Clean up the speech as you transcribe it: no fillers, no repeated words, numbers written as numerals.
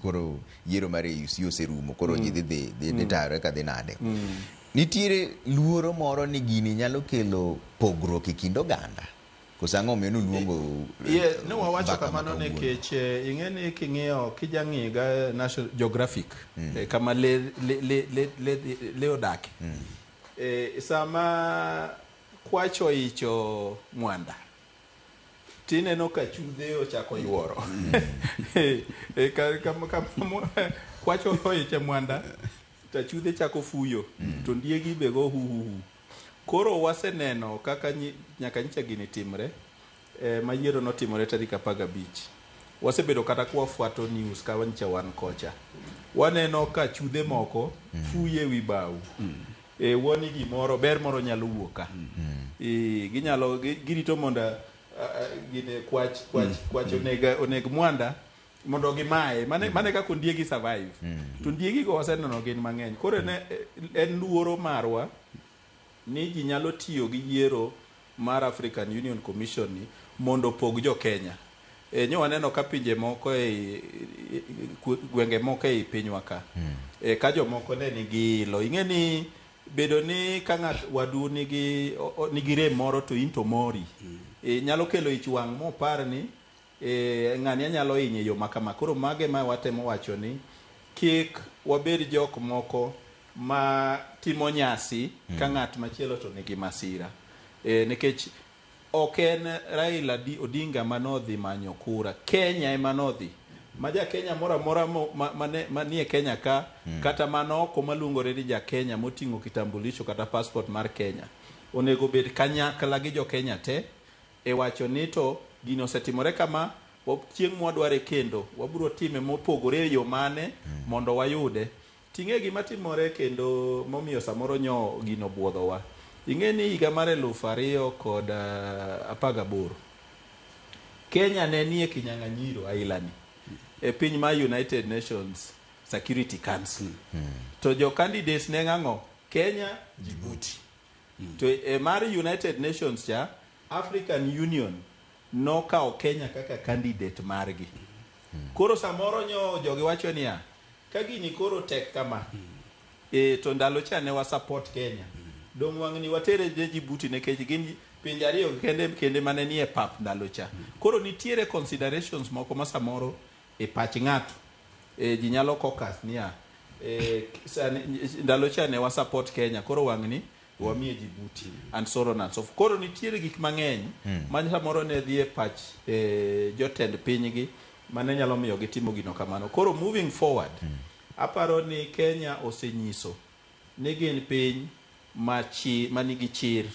koro yiero mar AUC oserumo, koro ji dhi tayore ka dhi nade. Nitiere luoro moro ni gini nyalo kelo pogruok e kind oganda. Koso ang'o omiyo nuluongo Ye, ne wawacho mbaka ma kamano kawuono? Nikech ing'e ni king'iyo kijang'iga National Geographic kama le, le, le, le, le, le odake sama kwach oicho mwanda tineno ka chudhe ochako yuoro. Kwach oicho mwanda to chudhe chako fuyo to ndiegi be go huhuhu. Koro waseneno kaka nyaka nyicha gini timre ma yiero notimore tarik 15. Wasebedo kata kwafuato news ka nyicha wan kocha. Waneno ka chudhe moko fuyo ewi bau. Wuoni gimoro ber moro nyalo wuok ka. Ginyalo girito mondo gine kwach oneg mwanda mondo gimaye. Mane kaka ondiegi survive. To ondiegi go waseneno gin mang'eny. Koro ne en luoro marwa ni ji nyalo tiyo gi yiero mar African Union Commission ni mondo opog jo Kenya. Nyo waneno ka pinje moko e gwenge moko ei pinywa ka. Ka jomoko ne nigi ilo. Ing'e ni bedo ni ka ng'at wadu nigi rem moro to in to mori. Nyalo kelo ich wang' mopar ni ng'ani anyalo hinye e yo ma kama. Koro mage ma watemo wacho ni kik wabed jok moko ma timo nyasi ka ng'at machielo to nigi masira. Nikech ok en Raila Odinga manodhi manyo kura. Kenya ema nodhi. Ma ja Kenya moro amora manie Kenya ka kata mano oko maluongore ni ja Kenya moting'o kitambulisho kata passport mar Kenya onego bed kanyakla gi jo Kenya te e wacho ni to gino osetimore kama chieng' mwadware kendo wabiro time mopogore e yo mane mondo wayude. Ting'e gima timore kendo momiyo samoro nyo gino buodhowa. Ing'e ni higa mar 2018 Kenya ne nie kinyang'anyiro ailani e piny mar United Nations Security Council. To jo candidates ne ng'ang'o? Kenya, Djibouti. To e mar United Nations cha, African Union nokawo Kenya kaka candidate margi. Koro samoro nyo jogi wacho niya, ka gini koro tek kama, to ndalo cha ne wa support Kenya. Dong' wang'ni watere ne Djibouti nikech gin pinje ariyo kende mane nie pap ndalo cha. Koro nitiere considerations moko ma samoro e pach ng'ato ji nyalo caucus niya sani, ndalo cha ne wa support Kenya, koro wang'ni wamiye Djibouti and so on and so forth. Koro nitiere gik mang'eny ma samoro ne dhi e pach jotend pinygi mane nyalo miyo gitimo gino kamano. Koro moving forward, aparo ni Kenya osenyiso ni gin piny manigi chir.